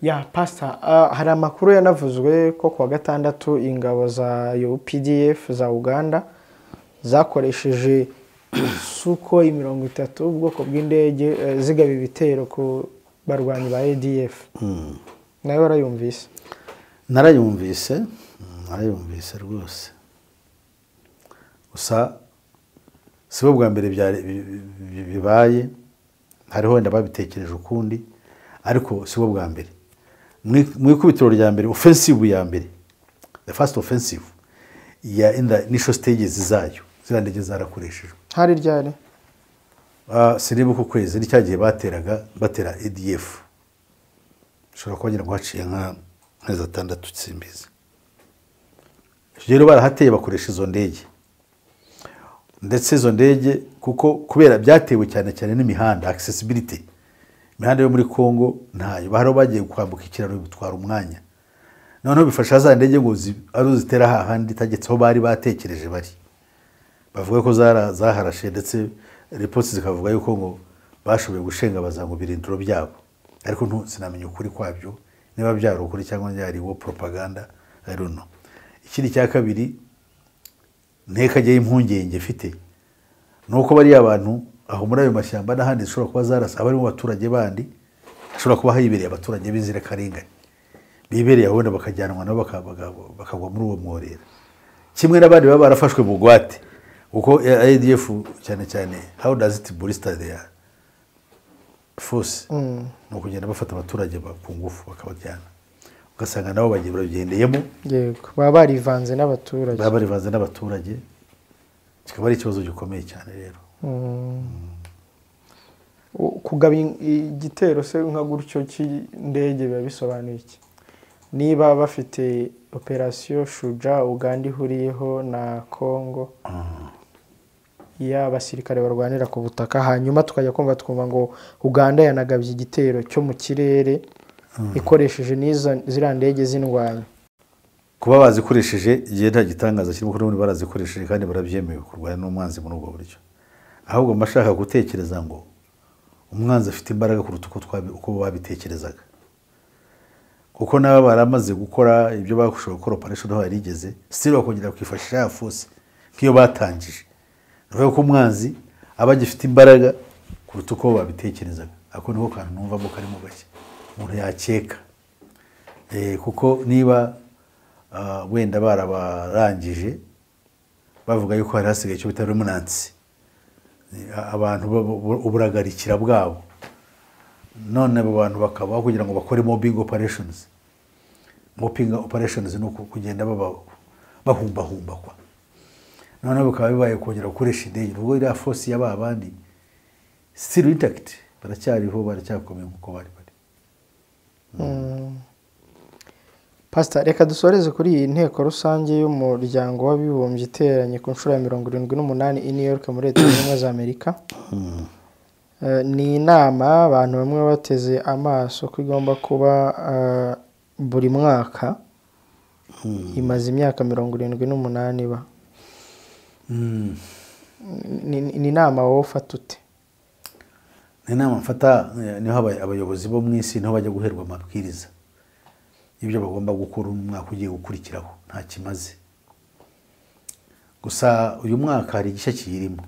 Ya pastor, hari amakuru yanavuzwe ko kuwa gatandatu ingabo za UPDF za Uganda zakoresheje Sukhoi 30 ubwoko bw'indege zigaba ibitero ku barwanyi ba ADF. Nawe warayumvise? Narayumvise rwose. Gusa si bwo bwa mbere bibaye, hariho wenda babitekereje ukundi, ariko si bwo bwa mbere. Mu ikubitiro rya mbere, offensive ya mbere, the first offensive ya in the initial stages zayo, ziriya ndege zarakoreshejwe. Hari ryari? Sinibuka ukwezi, ni cya gihe batera ADF. Ushobora kuba ngira ngo haciye nk'amezi 6 simbizi. Rero barahateye bakoresha izo ndege. Ndetse izo ndege kuko kubera byatewe cyane cyane n'imihanda, accessibility. Imihanda yo muri Congo ntayo, bahari bagiye kwambuka ikiraro bitwara umwanya. Noneho bifasha za ndege ngo ari zitera hahandi tagetse aho bari batekereje bari. Bavuga ko zaharashe, ndetse reports zikavuga yuko ngo bashoboye gushenga bazango birindiro byabo. Ariko sinamenya ukuri kwabyo, niba byari ukuri cyangwa byari wo propaganda, I don't know. Ikindi cya kabiri ntekajye impungenge mfite nuko bari abantu aho muri ayo mashyamba n'ahandi zishobora kuba zarasa abari mu baturage bandi, hashobora kuba hibereye abaturage b'inzirakarengane bibereye aho wenda bakajyanwa nabo bakagwa muri uwo mworera, kimwe n'abandi baba barafashwe mu bugwate. Kuko ADF cyane cyane how does it bolster their force, ni ukugenda bafata abaturage ku ngufu bakabajyana, ugasanga nabo bagiye bagendeyemo. Yego, baba barivanze n'abaturage, baba barivanze n'abaturage, kikaba ari ikibazo gikomeye cyane. Rero kugaba igitero se nka gutyo cy'indege biba bisobanuye iki? Niba bafite operation Shuja Uganda ihuriyeho na Congo y'abasirikare barwanira ku butaka, hanyuma tukajya kumva twumva ngo Uganda yanagabye igitero cyo mu kirere ikoresheje n'izo ziriya ndege z'indwanyi. Kuba bazikoresheje igihe nta gitangaza kirimo, kuko barazikoresheje kandi barabyemewe kurwana n'umwanzi muri ubwo buryo. Ahubwo mbashaka gutekereza ngo umwanzi afite imbaraga kuruta uko babitekerezaga, kuko nabo baramaze gukora ibyo bashoboye gukora, operation aho yarigeze still bakongera kwifashisha ya force nk'iyo batangije. Navuga ko umwanzi aba agifite imbaraga kuruta uko babitekerezaga. Ako niko kantu numvamo karimo gake umuntu yakeka, kuko niba wenda barabarangije bavuga yuko hari hasigaye icyo bita remnants, abantu uburagarikira bwabo, none abo bantu bakabaho kugira ngo bakore mobbing operations. Mobbing operations ni kugenda bahumbahumba kwa, noneho bikaba bibaye kongera gukoresha indege. Ubwo iriya force y'aba bandi still intact, baracyariho, baracyakomeye nk'uko bari bari. Pastor, reka dusoreze kuri iyi nteko rusange y'umuryango w'abibumbye iteranye ku nshuro ya 78 i New York muri Leta Zunze Ubumwe za Amerika. Ni inama abantu bamwe bateze amaso ko igomba kuba buri mwaka, imaze imyaka 78 iba. Ni inama wowe ufata ute? Ni inama mfata niho abayobozi bo mu isi niho bajya guherwa amabwiriza ibyo bagomba gukora umwaka ugiye gukurikiraho, nta kimaze. Gusa uyu mwaka hari igishya kiyirimo.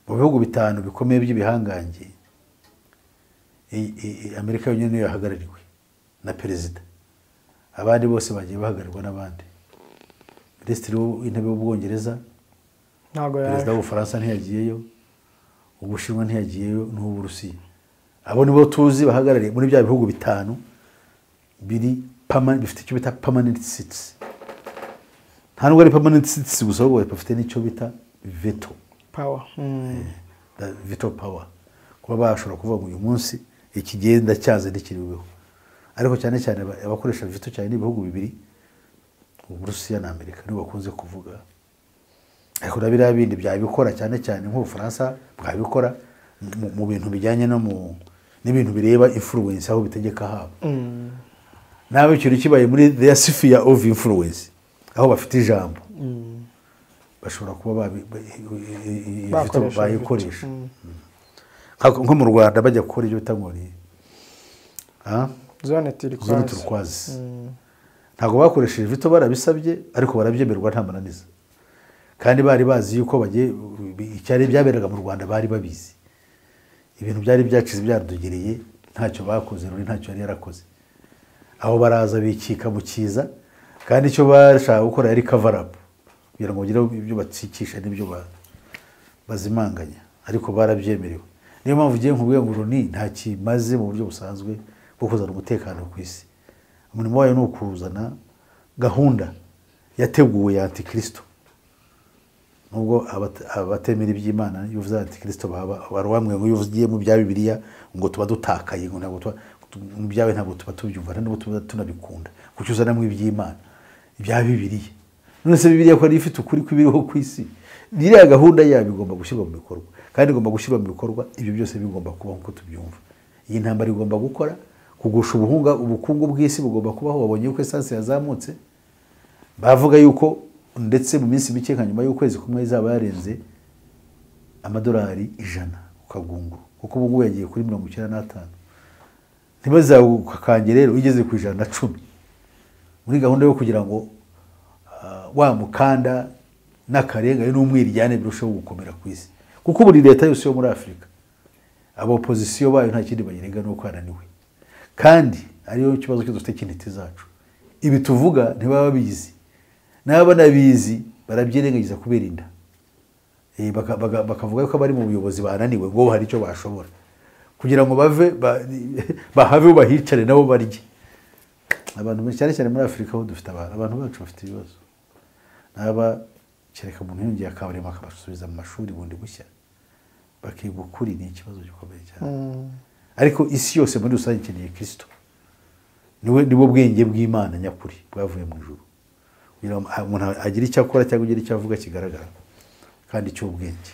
Mu bihugu 5 bikomeye by'ibihangange, Amerika yonyine niyo yahagarariwe na perezida, abandi bose bagiye bahagarirwa n'abandi. Minisitiri w'intebe w'Ubwongereza perezida w'Ubufaransa ntiyagiyeyo, Ubushinwa ntiyagiyeyo, n'Uburusiya. Abo nibo tuzi bahagarariye muri bya bihugu 5 biri bifite icyo bita permanent seats. Nta nubwo ari permanent seats gusa, ahubwo bafite n'icyo bita veto power. Veto power, kuba bashobora kuvuga ngo uyu munsi ikigenda cyaze ntikiriweho. Ariko cyane cyane abakoresha veto cyane n'ibihugu 2, Uburusiya na Amerika, nibo bakunze kuvuga. Ariko na biriya bindi byabikora cyane cyane nk'Ubufaransa bwabikora mu bintu bijyanye no mu n'ibintu bireba influence aho bitegeka habo. Nawe ikintu kibaye muri their sphere of influence, aho bafite ijambo, Bashobora kuba bayikoresha. Nko mu Rwanda bajya gukora ibyo bita ngo ni zone turquoise. Ntabwo bakoresheje veto, barabisabye ariko barabyemerwa nta mananiza, kandi bari bazi yuko bagiye icyari byaberaga mu Rwanda, bari babizi ibintu byari byacize byarudugereye, ntacyo bakoze, ruri ntacyo yari yarakoze. Aho baraza bikika mu kiza, kandi icyo bashaka gukora yari cover up kugira ngo bagire ibyo batsikisha n'ibyo bazimanganya, ariko barabyemerewe. Niyo mpamvu ugiye nkubwiye ngo Loni nta kimaze mu buryo busanzwe bwo kuzana umutekano ku isi. Umurimo wayo ni ukuzana gahunda yateguwe ya Antikristo. Nubwo abatemera iby'Imana iyo uvuze Antikristo baba bamwe ngo iyo ugiye mu bya Bibiliya ngo tuba dutakaye, ngo ntabwo tuba mu byawe, ntabwo tuba tubyumva, ntabwo tuba tunabikunda, kuki uzanamo iby'Imana ibya Bibiliya? None se Bibiliya ko ari ifite ukuri kw'ibiriho ku isi? Iriya gahunda yabo igomba gushyirwa mu bikorwa, kandi igomba gushyirwa mu bikorwa, ibyo byose bigomba kuba nk'uko tubyumva. Iyi ntambara igomba gukora kugusha ubukungu bw'isi bugomba kubaho. Wabonye yuko essence yazamutse, bavuga yuko ndetse mu minsi mike nka nyuma y'ukwezi kumwe izaba yarenze $100 ku kagunguru, kuko ubu ngubu yagiye kuri 95. Ntibazagukange rero igeze ku 110, muri gahunda yo kugira ngo wa mukanda n'akarengane n'umwiryane birusheho gukomera ku isi, kuko buri leta yose yo muri Afurika aba opposition bayo nta kindi bayirega nuko yananiwe, kandi ariyo kibazo cyo dufite cy'intiti zacu. Ibi tuvuga ntibaba babizi, n'aba banabizi barabyirengagiza kubera inda. Bakavuga ko abari mu buyobozi bananiwe, ngo hari icyo bashobora kugira ngo bave bahave bahicare nabo barye. Abantu benshi, cyane cyane muri Afurika aho dufite abantu bacu bafite ibibazo, naba kereka umuntu yongeye akabarema akabasubiza mu mashuri bundi bushya bakiga ukuri, ni ikibazo gikomeye cyane. Ariko isi yose muri rusange ikeneye Kristo, niwe nibo bwenge bw'Imana nyakuri bwavuye mu ijuru, kugira ngo umuntu agire icyo akora cyangwa agire icyo avuga kigaragara kandi cy'ubwenge.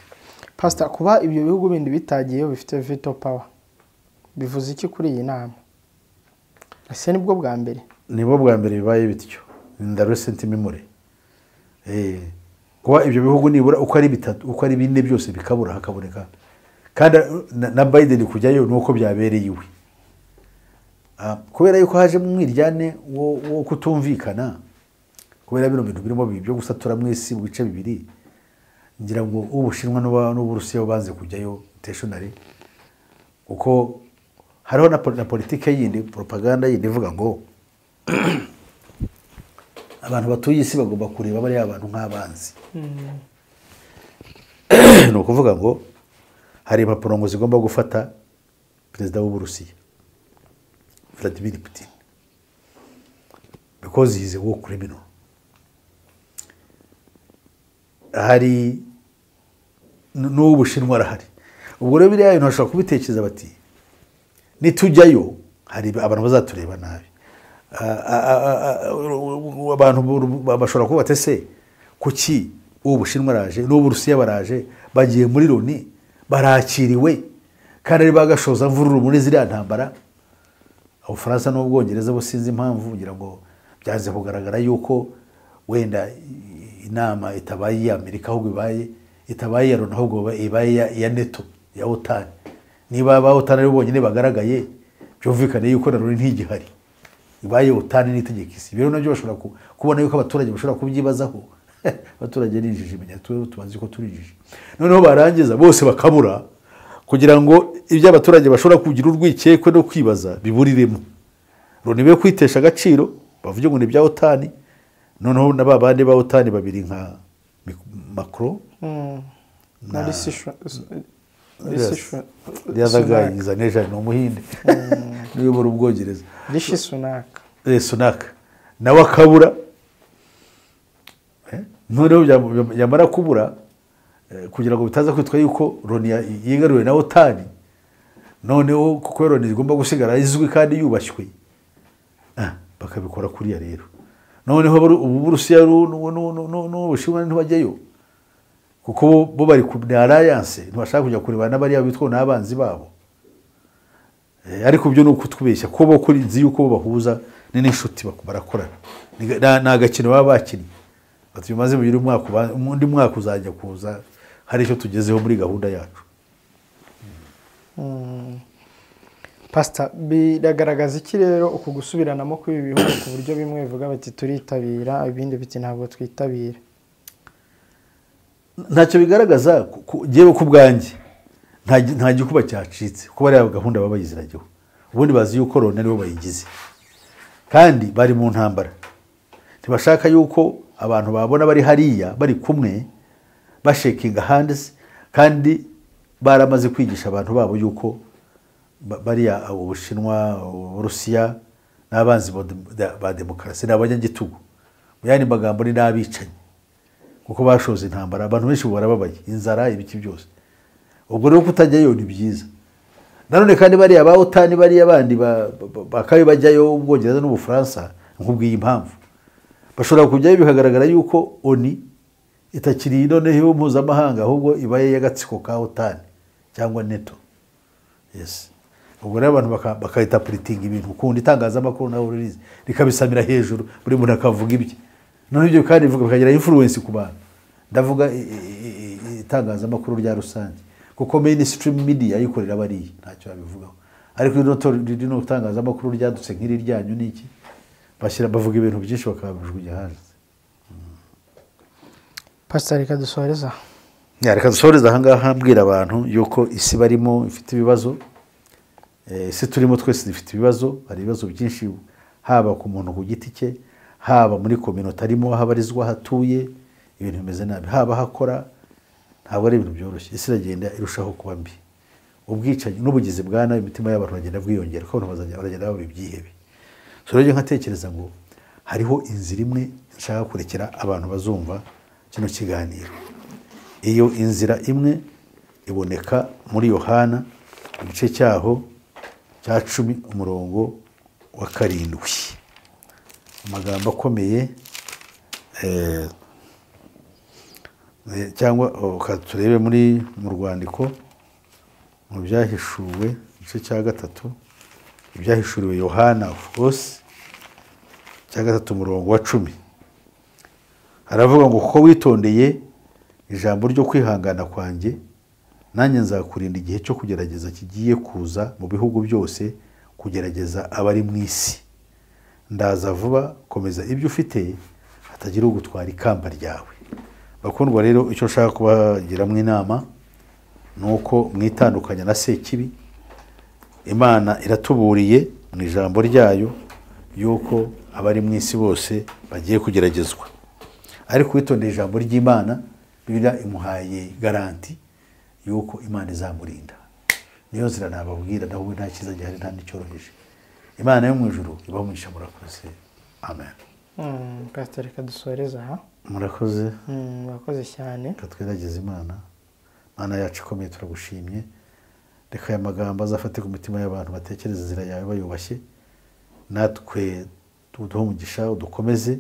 Pastor, kuba ibyo bihugu bindi bitagiyeyo bifite veto power bivuze iki kuri iyi nama? Ese nibwo bwa mbere? Nibwo bwa mbere bibaye bityo in the recent memory. Kuba ibyo bihugu nibura uko ari bitatu, uko ari bine byose bikabura, hakaboneka kandi na Biden kujyayo nuko byabereye iwe. Kubera yuko hajemo umwiryane wo kutumvikana kubera bino bintu birimo byo gusatura mu isi mu bice bibiri, ngira ngo Ubushinwa n'Uburusiya banze kujyayo intentionally, kuko hariho na politike yindi, propaganda yindi ivuga ngo abantu batuye isi bagomba kureba bariya abantu nk'abanzi. Ni ukuvuga ngo hari impapuro ngo zigomba gufata perezida w'Uburusiya Vladimir Putin because he is a war criminal. Hari n'uw'Ubushinwa arahari. Ubwo rero biriya bintu bashobora kubitekereza bati nitujyayo hari abantu bazatureba nabi. Abantu bashobora kuba bati ese kuki uw'Ubushinwa araje n'uw'Uburusiya baraje, bagiye muri Loni barakiriwe kandi ari bagashoza mvururu muri ziriya ntambara? Ubufaransa n'Ubwongereza bo sinzi impamvu, kugira ngo byanze kugaragara yuko wenda inama itabaye iya Amerika, ahubwo ibaye itabaye iya Loni, ahubwo ibaye iya NATO, ya OTAN. Niba aba OTAN ari bo bonyine bagaragaye, byumvikane yuko na Loni ntigihari, ibaye OTAN n'itegeka isi. Rero nabyo bashobora kubona yuko abaturage bashobora kubyibazaho. Abaturage ni injiji, menya tubazi ko turi injiji. Noneho barangiza bose bakabura kugira ngo ibyo abaturage bashobora kugira urwikekwe no kwibaza biburiremo, Loni be kwitesha agaciro, bavuge ngo ni ibya OTAN. Noneho na ba bandi ba OTAN babiri nka Macron na Rishi the other guy Sunak. Is an Asian, ni Umuhinde, niwe uyobora Ubwongereza. Rishi Sunak. Sunak nawe akabura. Noneho yamara kubura, kugira ngo bitaza kwitwa yuko Loni yigaruriwe na OTAN, noneho kuko Loni igomba gusigara izwi kandi yubashywe, bakabikora kuriya rero. Noneho ubu Burusiya n'Ubushinwa ntibajyayo kuko bo bari ku ni alliance, ntibashaka kujya kureba n'abariya bitwa n'abanzi babo. Ariko ibyo ni ukutubeshya ko bo kuri nzi yuko bo bahuza ni n'inshuti, barakorana. Ni agakino baba bakinnye. Bati bimaze mu mwaka, undi mwaka uzajya kuza hari icyo tugezeho muri gahunda yacu. Pastor, biragaragaza iki rero uku gusubiranamo kw'ibi bihugu ku buryo bimwe bivuga bati turitabira, ibindi biti ntabwo twitabira? Ntacyo bigaragaza jewe ku bwanjye, nta gikuba cyacitse kuba ari gahunda baba bayizirageho. Ubundi bazi yuko Loni aribo bayigize, kandi bari mu ntambara, ntibashaka yuko abantu babona bari hariya bari kumwe bashakinga hands, kandi baramaze kwigisha abantu babo yuko bariya Ubushinwa, Uburusiya n'abanzi ba demokarasi n'abanyagitugu, mu yandi magambo ni n'abicanyi, kuko bashoze intambara, abantu benshi barababaye, inzara, ibiki byose. Ubwo rero kutajyayo ni byiza. Nanone kandi bariya ba OTAN, bariya bandi bakabe bajyayo, Ubwongereza n'Ubufaransa, nkubwiye impamvu bashobora kujyayo bikagaragara yuko ONU itakiri noneho mpuzamahanga, ahubwo ibaye y'agatsiko ka OTAN cyangwa NATO. Yes. Ubwo rero abantu bakahita puritinga ibintu ukundi, itangazamakuru nawe rurizi rikabisamira hejuru, buri muntu akavuga ibye. None ibyo kandi bivuga bikagira influence ku bantu. Ndavuga itangazamakuru rya rusange, kuko mainstream media yikorera bariya ntacyo babivugaho, ariko rino itangazamakuru ryadutse nk'iri ryanyu niki bashyira bavuga ibintu byinshi bakabijugunya hanze. Pastor, reka dusoreza. Reka dusoreza aha ngaha mbwira abantu yuko isi barimo ifite ibibazo. Isi turimo twese dufite ibibazo, hari ibibazo byinshi, haba ku muntu ku giti cye, haba muri community arimo, aho abarizwa, hatuye, ibintu bimeze nabi, haba hakora, ntabwo ari ibintu byoroshye. Isi iragenda irushaho kuba mbi, ubwicanyi n'ubugizi bwa nabi, imitima y'abantu bagenda bwiyongera, kuko abantu baragenda baba ibyihebe. So rero nkatekereza ngo hariho inzira imwe nshaka kurekera abantu bazumva kino kiganiro. Iyo inzira imwe iboneka muri Yohana igice cyaho cya 10 umurongo wa 7. Amagambo akomeye, cyangwa turebe muri mu rwandiko mu byahishuwe igice cya 3, ibyahishuriwe Yohana of course, cya 3 umurongo wa 10. Aravuga ngo kuko witondeye ijambo ryo kwihangana kwanjye, nanjye nzakurinda igihe cyo kugerageza kigiye kuza mu bihugu byose, kugerageza abari mu isi. Ndaza vuba, komeza ibyo ufite, hatagira ugutwara ikamba ryawe. Bakundwa rero, icyo nshaka kubagiramo inama nuko mwitandukanya na Sekibi. Imana iratuburiye mu ijambo ryayo yuko abari mu isi bose bagiye kugeragezwa, ariko witondeye ijambo ry'Imana, Bibiliya imuhaye garanti yuko Imana izamurinda. Niyo nzira nababwira, naho nta cyiza gihari, nta n'icyoroheje. Imana yo mu ijuru ibahe umugisha. Murakoze. Amen. Pastor, reka dusoreze aha. Murakoze. Murakoze cyane. Reka twiragize Imana. Mana yacu ikomeye, turagushimye. Reka aya magambo azafate ku mitima y'abantu batekereza inzira yawe bayubashye, natwe uduhe umugisha, udukomeze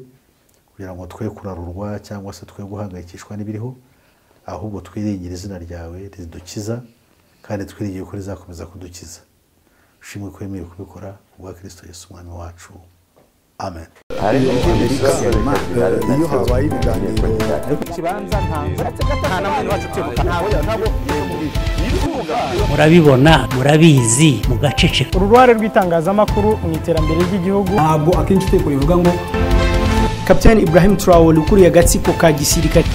kugira ngo twe kurarurwa cyangwa se twe guhangayikishwa n'ibiriho, ahubwo twiringire izina ryawe ridukiza, kandi twiringire ko rizakomeza kudukiza. Ushimwe ko wemeye kubikora kubwa Kristo Yesu Umwami wacu. Amen. Iyo habaye ibiganiro murabibona, murabizi, mugaceceka. Uruhare rw'itangazamakuru mu iterambere ry'igihugu. Ntabwo akenshi itegeko rivuga ngo Kapiteni Ibrahim Traoré ukuriye agatsiko ka gisirikare